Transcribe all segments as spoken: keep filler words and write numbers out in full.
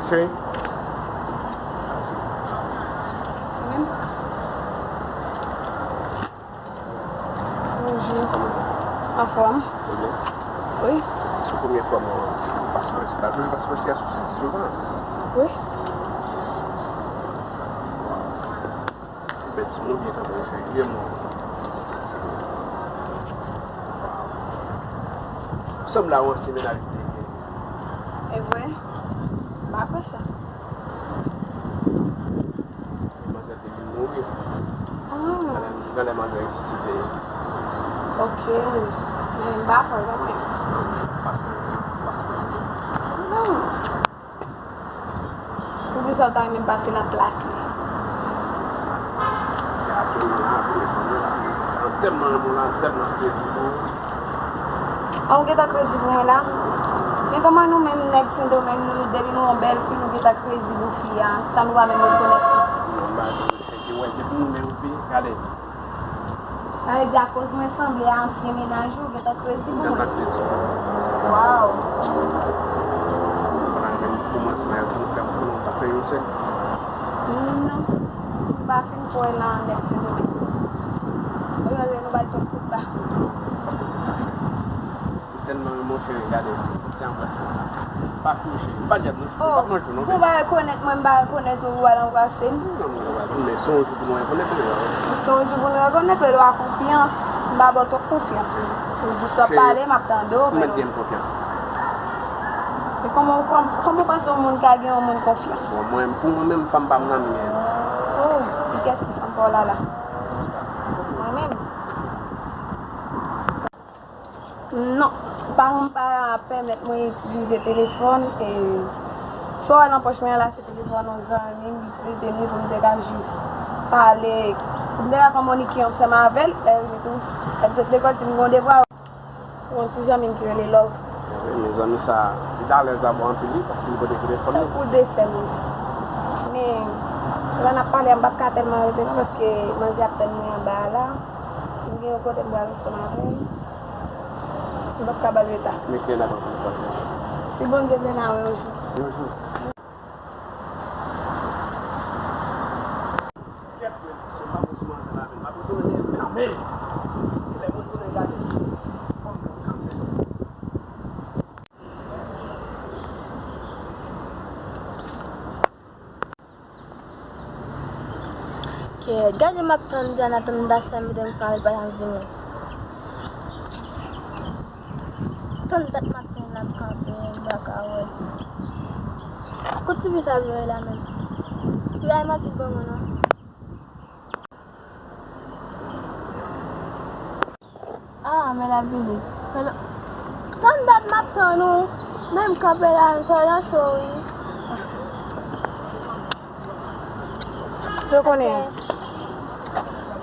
Cheri. Menm. Bonjou. Anfòm? Wi. Se premye fwa mwen pase prèske la. Toujou pase prèske asosye souvan. Wi. Bèt si mwen byen kanpe, cheri. Byen mwen. Sanble a yon ansyen mennaj ou te gen. E vre? M pa kwè sa. Manzè te vin mouri. Ah. Nan lè, nan lè manzè resisite. Ok. Men m pa kwè, pa mwen. Pase, pase. Non. Poukisa w ta renmen pase nan plas li? An tèlman renmen w la, an tèlman krezi pou ou. An ou gentan krezi pou mwen la? Men kòman nou menm nèg Sendomeng, nou depi nou yon bèl fi, nou gentan krezi pou fi a, san nou pa menm rekonèt li? Non, m pa janm chèche wè, depi nou menm fi, gade. Sa vle di akoz mwen sanble a ansyen mennaj ou, ou gentan krezi pou mwen? Gentan krezi. Waw. Pou kòmansman, pou nou fè, pou nou pa fè yon sèl. Non, m pa fin kwè nan nèg Sendomeng. Ou wè nou bay twòp kout ba. M tèlman renmen w, cheri, gade, se anbrasman. Pa touche, pa djab non, cheri, pa manje non. Ou pa rekonèt mwen, m pa rekonèt ou, ou al anbrase m. Non, non, non, non, men se yon jou pou nou rekonèt, wi. Se yon jou pou nou rekonèt, wi, lwa konfyans. M pa ba w twòp konfyans. Ou jis w ap pale, m ap tande w, men ou mèt gen m konfyans. E kòman, kòman, kòman w panse yon moun ka gen yon moun konfyans? Bon, mwen, pou mwen menm, fanm pa m nan men. Oh, kiyès ki fanm pa w la la? Mwen menm. Non, paran m pa pèmèt mwen itilize telefòn, e sa w wè nan pòch mwen an la, se telefòn yon zanmi m, li prete m li pou m te ka jis pale, pou m te ka kominike ansanm avè l, lè l vini tou. Lè m sot lekòl, di m gon devwa pou yon ti zanmi m ki rele Love. Wi, men zanmi sa, li ta alèz avè w anpil, wi, paske li pote telefòn li. Tankou de sè m. Men, lè n ap pale a, m p ap ka tèlman rete non, paske manzè ap tann mwen anba a la. M gen yon kote m pral ansanm avè l. M p ap ka ba l reta. Men kilè n ap rankontre? Si Bondye vle, n a wè yon jou. Yon jou. Kèt, gade m ap tann Diana, tann Dassin, mete m kanpe, l pa janm vini. Tann dat m ap tann l ap kanpe, m pa ka wè. Kot tifi sa vire la menm? Li ay manti l ban mwen non. Ah, men l ap vini. Men l, tann dat m ap tann ou. Men m kanpe la, sa nan cho, wi. Sa w konnen?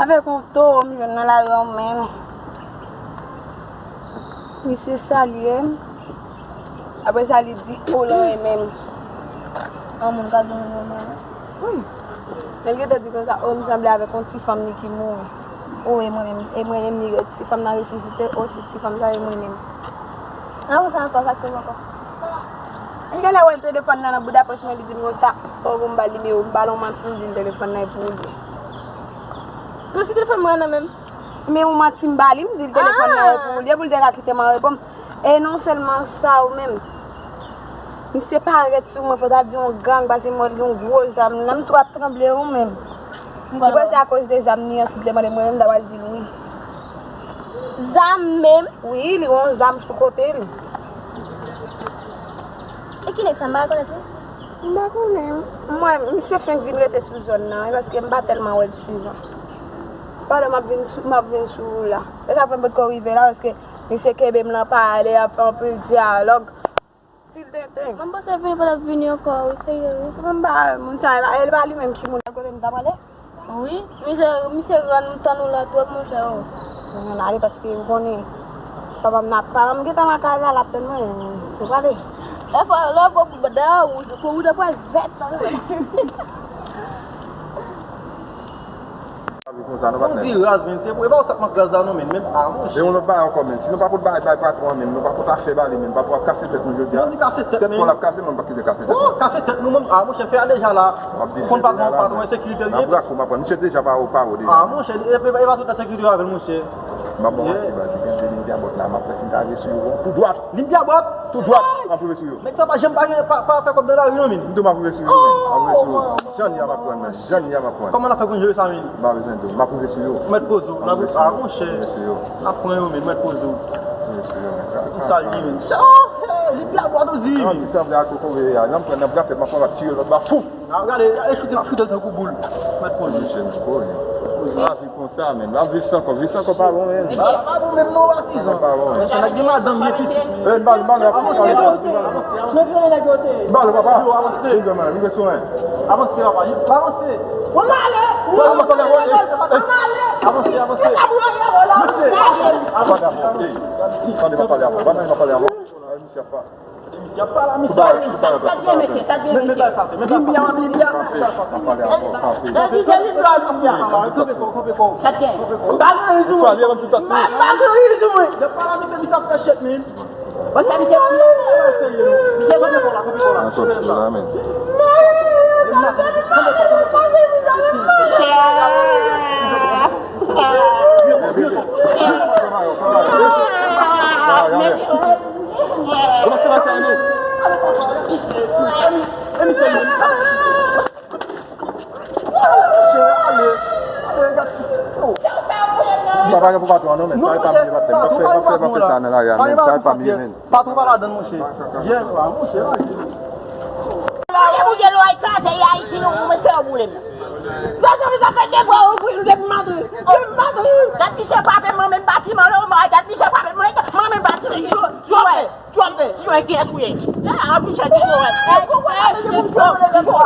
Avèk yon towo m jwenn nan lari an menm. Misye salye m. Apre sa, li di, "O, l renmen m." Yon moun ka di yon moun renmen w? Wi. Men l gentan di konsa, "O, m sanble avèk yon ti fanm li ki mouri." O, e mwen menm, e mwen menm li rèd. Ti fanm nan resisite, o, se ti fanm sa, e mwen menm. Nan konsa ankò, sa k rive ankò? M genlè wè telefòn nan nan bouda pòch mwen, li di m konsa, "O, pou m ba l nimewo, m ba l yon manti, m di l telefòn nan e pou li." Pou si telefòn mwen nan menm? Men yon manti m ba li, m di l telefòn nan e pou li, e pou l te ka kite m an repo m. E non sèlman sa, ou menm. Misye parèt sou mwen, fò ta di yon gang, paske m wè l gen yon gwo zam nan, m tou ap tranble ou menm. M kwè se akoz de zam li an, si l te mande m, mwen menm, m ta pral di l wi. Zam menm? Wi, li gen yon zam sou kote l. E ki nèg sa, m pa rekonèt li? M pa konnen. Mwen, misye fenk vin rete sou zòn nan, paske m pa tèlman wè l souvan. Pandan m ap vin sou, m ap vin sou ou la. E sa fè m potko rive la, paske misye kenbe m nan pale, ap fè anpil dyalòg. Pil tenten. Mwen panse vini pa t ap vini ankò, wi, serye, wi. Mwen pa, moun sa, e pa, e pa li menm ki moun kote m ta prale? Wi, misye, misye rann m tann ou la twòp, monchè, o. Mwen ale paske ou konnen, papa m nan, papa m gentan lakay la, l ap tann mwen, nou prale. E fò, lè w pran pou bada, ou, pou ou ta pral vèt, tann ou. Konsa, non, patnè. Di raz, men, se pou, e pa w sa k mank raz la, non, men, men, a, monchè. E yon lòt bagay ankò, men. Si nou pa pot bagay bay patwon an, men, nou pa pot afè ba li, men, patwon ap kase tèt nou jodi a. Di kase tèt, tèt men. Tèt pon l ap kase, men, pa kite kase tèt. Oh, kase tèt nou, men, a, monchè, fè a deja la. M ap di, konn patwon, patwon ensekirite li ye. M ap brake w, m ap pran. Misye deja pa wo, pa wo deja. A, monchè, e, e, e pa tout ensekirite avè l, monchè. M ap ba w manti, baz, si gen de liy pyabòt la, m ap fè si m ta rive sou yo, tou dwat. Liy pyabòt? Tou dwat, m ap rive sou yo. Nèg sa pa janm pa gen, pa, pa fè kòb nan lari, non, men. M di w m ap rive sou yo, men. M ap rive sou yo. Jan li a m ap pran, men. Jan li a m ap pran. Kòman n ap fè pou n jere sa, men? M pa bezwen di w. M ap rive sou yo. Mèt poze w. M ap rive sou yo. Ah, monchè. M ap rive sou yo. N ap pran yo, men. Mèt poze w. M ap rive sou yo, men. Ka-, ka-, sa li, men. Oh, hey, li byen bwat ozi, men. Sa vle ak kokobe a. Nan pran nan brapèt, m ap pran, m ap tire lòt ba. Fou! Ah, gade, gade, choute, l ap choute tankou boul. Mèt poze w. Monchè, m konnen. Poze w. Konsa, men. Ap viv san kòb. Viv san kòb pa bon, men. Sa pa bon menm non, patizan. Sa pa bon, men. Mesye, nèg gen madanm, gen pitit. Eh, m ba l, m ba l, ap fè sa. Mwen vle nèg yo te. M ba l, papa. Yo, avanse. Vin dèmen, vin sou mwen. Avanse, papa. Avanse. Mwen ale. Mwen ale, mwen ale, mwen ale. Avanse, avanse. Mesye. Avanse. Tande, pa pale avè w. Tande, pa pale avè w. Misye ap pa. Misye ap pale, misye ap pale. Sa k gen, mesye? Sa k gen, mesye? Libya, w ap Libya? Kanpe, kanpe, kanpe. Kanpe kò, kanpe kò. Sa k gen? M pa gen rezon. M pa gen rezon, mwen. Lè pale misye, misye ap fè chet, men. Paske misye, misye kanpe kò la, kanpe kò la. Kanpe kò la, men. Kòmanse pase ale. Sa pa gen pou patwon an non, men sa e pa mye patnè. M ap fè, m ap fè, m ap fè sa nan lari a, men sa e pa mye, men. Patwon pa ladann, monchè. Jè, monchè. Gade pou gen lwa kraze, e Ayiti nou, ou mèt fè yo boule m nan. Sa, sa, sa fè de fwa ou boule m depi maten. Depi maten. Gad misye frape m nan menm batiman, lè w mare, gad misye frape m nan menm batiman. Jwè, jwè, jwè, kiyès ou ye? A, misye di jwè.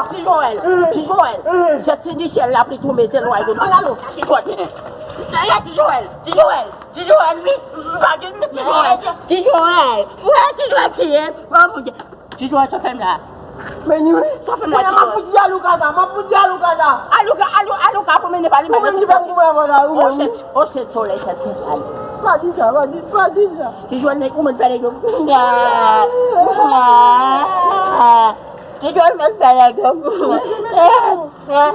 Ti Joel, ti Joel, se ti Michel la pli tonbe, se lwa yo. Ala nou chache jwè. Ti Joel, ti Joel, ti Joel, wi. M pa gen ti Joel. Ti Joel. Wè, ti Joel tiye. Ti Joel, sa fè m la. Men wi. Sa fè m la, ti Joel. M ap fout di Alouka sa, m ap fout di Alouka sa. Alouka, Alou-, Alouka pou mennen pale. Ou menm ki fè m koupe avè w la, ou menm. O se, o se solèy sa ti Joel. Pa di sa, pa di, pa di sa. Ti Joel, nèg, ou mèt fè nèg yo. Ti Joel mèt fè nèg yo.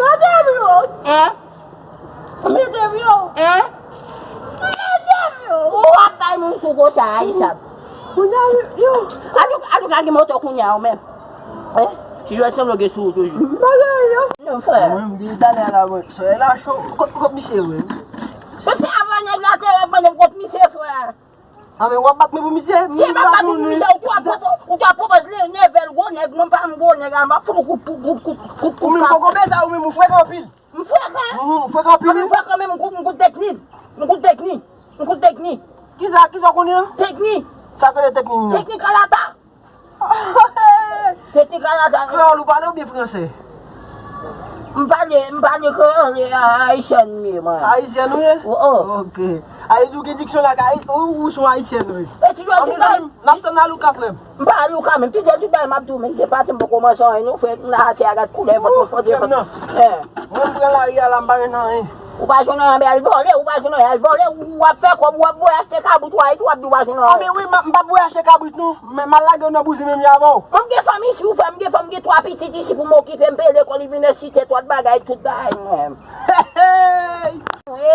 Mete m yo. Mete m yo. Hein? Mete m yo. Ou ap bay moun kou konsa, Ayisyen. Kounye a, yo. Anou, anou ka gen moto kounye a, ou menm. Hein? Ti Joel sanble gen sou ou toujou. M pa gen anyen. Non, frè. Mwen, m gen talè la, mwen. Solèy la cho. Kot, kot misye, wi? Mesye, avan nèg la te reponn m kot misye, frè. A, men w ap bat mwen pou misye? Ki m ap bat ou pou misye? Ou t ap pwopo-, ou t ap pwopoze nèvèl gwo nèg, mwen pa m gwo nèg, a, m ap fout ou kout, kout, kout, kout, kout, kout. Ou menm kokobe sa, ou menm ou frekan anpil. M frekan? Mhm, ou frekan anpil. A, men m frekan, men m kout, m kout teknik. M kout teknik. M kout teknik. Kisa, kisa w konnen an? Teknik. Sa k rele teknik nan? Teknik alata. Teknik alata. Kreyòl ou pale oubyen franse? M pale, m pale kreyòl, e, a, ayisyèn m ye, mwen. Ayisyèn ou ye? O, o. Ok. A, e di w gen diksyon lakay ou, ou se yon ayisyèn vre. E ti jòdi, mezanmi, n ap tann Alouka, frè m. M pa Alouka menm. Ti jòdi bay m ap di w, men, de pati m poko manje anyen, non, frè, m la atè a, gad koulè vant mwen, fòs de vant. Mwen, m pran lari a la, m pa jwenn anyen. Ou pa jwenn anyen, men al vòlè, ou pa jwenn anyen, al vòlè, ou ap fè kòb, ou ap voye achte kabrit, ou Ayiti, w ap di w pa jwenn anyen. A, men wi, m ap, m p ap voye achte kabrit, non. Men m al lage w nan bouzin menm jan avè w. Mwen, m gen fanm isi, ou fè, m gen fanm, m gen twa pitit isi pou m okipe, m peye lekòl, inivèsite, tout bagay, tout bagay, mwen. Hey, hey! Wi.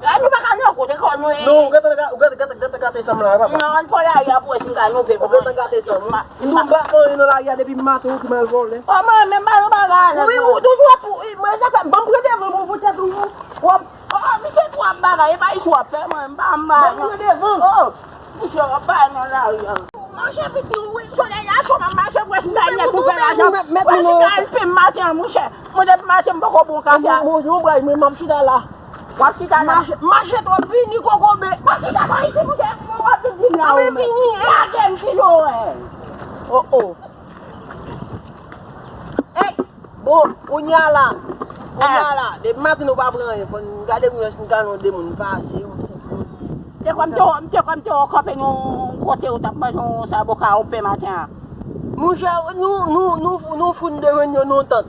A, nou pa ka nan kote kò nou, e. Non, ou gentan ga-, ou gentan, gentan, gentan gate san m la, papa. Non, ann pran lari a pou wè si m ka nove pou mwen. Ou gentan gate san m. M, m, m pa fè anyen nan lari a depi maten, ou di m al vòlè. O, mwen, men m pa nan bagay la. Wi, ou toujou ap, wi, mwen, sa fè, ban m pran devan pou, pou tèt ou, ou, w ap, o, misye twò ap bagay, e pa isi w ap fè, mwen, m pa, m pa. Ban m pran devan. O, misye w ap bagay nan lari a. Mache vit nou, wi, solèy la cho, m ap mache, wè si m ka nèt pou fè lajan. Wè si m ka al pen maten an, monchè. Mwen, depi maten, m poko bon kafe a. Bon, bon, bon, mwen, m ap chita la. W ap chita la. Mache, mache twòp, vini kokobe. W ap chita pa isi, monchè, w ap vin di m la. Anben vini, lage m, ti Joel. O, o. Ey, bon, kounye a la. Kounye a la. Depi maten nou pa pran anyen. Fò n gade kounye a si n ka wè de moun pase, yon sèt moun. Te kwè m te, m te kwè m te wè w kanpe yon kote ou t ap manje yon saboka ou pen maten an. Monchè, nou, nou, nou, nou fout devan yo nan yon tant.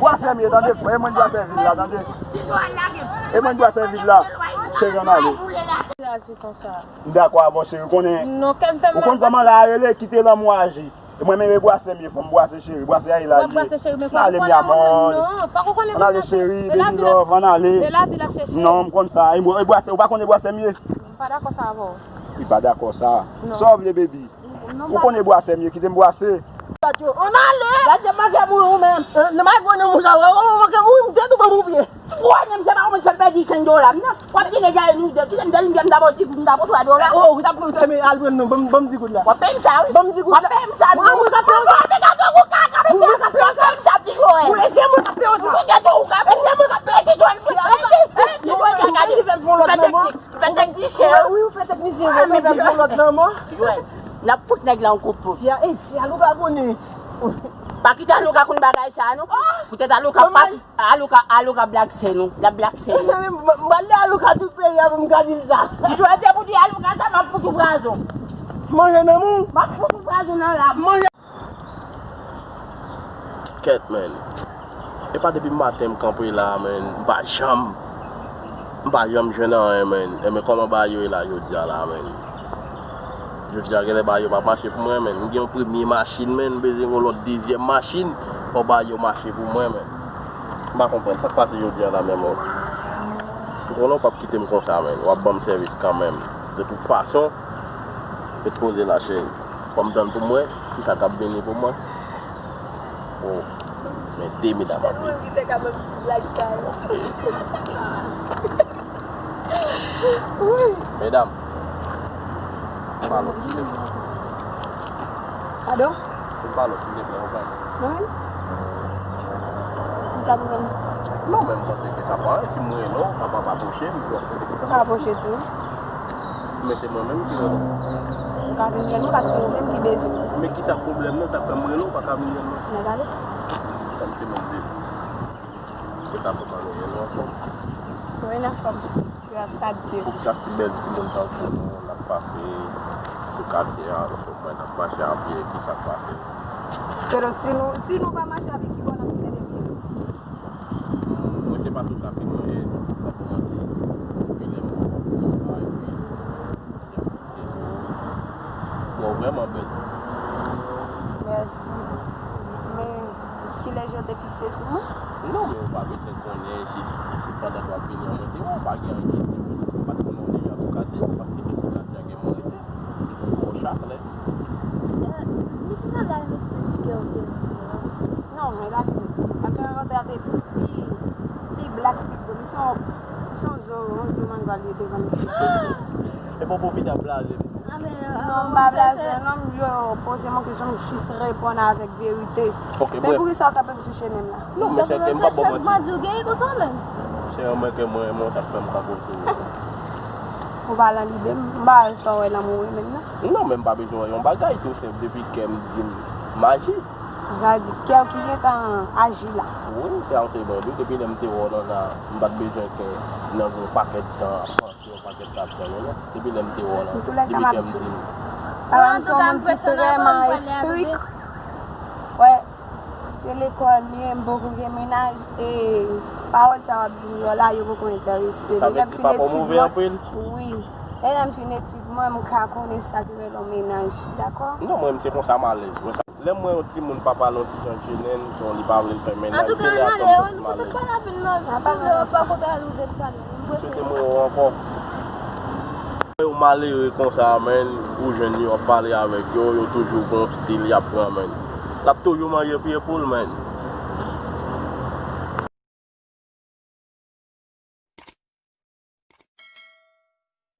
Bwasè m ye, tande, frè. E mwen ki bwasè vil la, tande. E mwen ki bwasè vil la. Cheri, ann ale. Reyaji konsa. M dakò avè w, cheri. Ou konnen, Non, kè m fè m ou konn kòman la rele, kite lanmou aji. E mwen menm e bwasè m ye, fò m bwase cheri. Bwase a e la Mwen bwase cheri, men Ann ale, mi amor. Non, fòk ou konnen Ann ale, cheri, baby love, ann ale. E lavi l ap chèche. Non, m konn sa. E bwasè, ou pa konnen bwasè m ye? M pa dakò sa avè w. Li pa dakò sa. Non. Sa w vle, baby? Ou konnen bwasè m ye, kite m bwase. Ann ale. Gade jan m manke mouri ou menm. Nan magre nan mouch la, ou manke mouri, m te tou ban m ouvye. Wè, menm se pa ou menm fè m pèdi senk dola m nan. W ap di nèg la e nou de, kite m de, m ta ba w ti goud, m ta ba w twa dola. Oh, ou t ap pran tèmen al pran non, ban m ban m ti goud la. W ap peye m sa wi. Ban m ti goud la. W ap peye m sa. Mwen mwen k ap peye w sa. Mwen mwen k ap peye w sa. Mwen mwen k ap peye w sa. Ti jwè. Mwen se mwen k ap peye w sa. Mwen se mwen k ap peye w sa. Mwen se mwen k ap peye w sa. Ti jwè. Ti jwè. Gade. Fè teknisyen. Wi, ou fè teknisyen. Ou fè teknisyen. N ap fout nèg la yon kout poud. Tia, e tia, nou pa konnen. Pa kite Alouka konn bagay sa non. Poutèt Alouka pa si Alouka, Alouka blaksè nou. L ap blaksè nou. M pral di Alouka tout peyi a pou m ka di l sa. Ti Jwèl te pou di Alouka sa, m ap fout ou prazon. Manje nan men w. M ap fout ou prazon nan lab. Manje. Kèt, man. E pa depi maten m kanpe la, man. M pa janm, m pa janm jwenn anyen, man. Enben, kòman bagay yo ye la jodi a la, man? Jodi a, genlè bagay yo p ap mache pou mwen, man. M gen yon premye machin, man. M bezwen yon lòt dezyèm machin. Fò bagay yo mache pou mwen, man. M pa konprann sa k pase jodi a la menm, o. Ou konnen w p ap kite m konsa, man. W ap ban m sèvis kanmenm. De tout fason, ret poze la, cheri. Fò m tann pou m wè kisa k ap vini pou mwen. Oh, men de medam ap vini. Se mwen ki te ka ban m ti blag sa yo. Medam, pale w silvouplè. Padon? Pale w silvouplè, ou pale. Mwen? Kisa pou mwen? Non, men m panse ke sa pa anyen. Si m rele w, w kapab apwoche m, pou w ap tande kisa. Ou ka apwoche tou. Men se mwen menm ki rele w. Ou ka vin jwenn mwen paske ou menm ki bezwen. Men kisa pwoblèm nan, sa k fè m rele w, ou pa ka vin jwenn mwen? Nèg ale. Sa m te mande. Se sa pou mwen rele w ankò. Dorénavant, grâce à Dieu. Poukisa si bèl timoun tankou nou, n ap pase sou katye a, nou sot mwen n ap mache a pye, kisa k pase? Pero si nou, si nou pa mache a pye, ki bò n ap fè de pye? Mwen se pa sou sa ke mwen ye, sa pou manti. Epi lè m wè w ap pran epi, y ap fikse sou ou. Bon, vrèman bèl. Mèsi. Men, kilè jan w te fikse sou mwen? Non, men ou pa bezwen konnen si, si pandan w ap vini an mwen te wè w, pa gen anyen ki di w, m pa t konnen w deja sou katye, paske se sou katye a ke mwen rete. Ou chak lè. Misye sa la, misye te di ke w te renmen l. Non, men la fini. Apre rantre a te pi, pi black, pi gwo. Misye yon, misye yon zo, yon zo mangal li te vann misye. E bon, pwofite ap blaze m. Non, m pa blaze, non, m yo poze m yon kesyon, m jis reponn avèk verite. Ok, men bref. Poukisa w kanpe m sou chemen m la? Non, men chè, m p ap ba w manti. Chak madi w genyen konsa menm. Se yon mwen ke mwen renmen w, sa k fè m kanpe w sou. Ou pa nan lide m, m pa wè sa w wè nan mwen menm nan. Non, men m pa bezwen wè yon bagay tou senp, depi kè m di m m aji. Sa vle di kè w ki gentan aji la. Wi, se sa m te di w, depi lè m te wè w nan la, m pa t bezwen kè nan yon pakèt tan ap panse yon pakèt tan ap tann ou non. Depi lè m te wè w la, depi kè m di m. Antouka, m prese nan vòl pale avèk ou. Wè, se lekòl m ye, m poko gen mennaj, e pawòl sa w ap di m yo la, yo poko enterese m. Sa vle di papa w move anpil? Wi. E lè m fin etid mwen, m ka konnen sa ki rele yon mennaj, dakò? Non, mwen, m se konsa m alèz. Mwen sa, lè m wè yon timoun pa pale yon ti jan jenèn, jan li pa vle l fè mennaj, se lè a ke m santi m alèz. Antouka, n ale, wi, nou pote pale avè l, non, si w pa kote al, ou gen pale. M swete m wè w ankò. Yo malere konsa, man, ou jwenn yo ap pale avèk yo, yo toujou gon stil y ap pran, man. L ap toujou manje pye poul, man.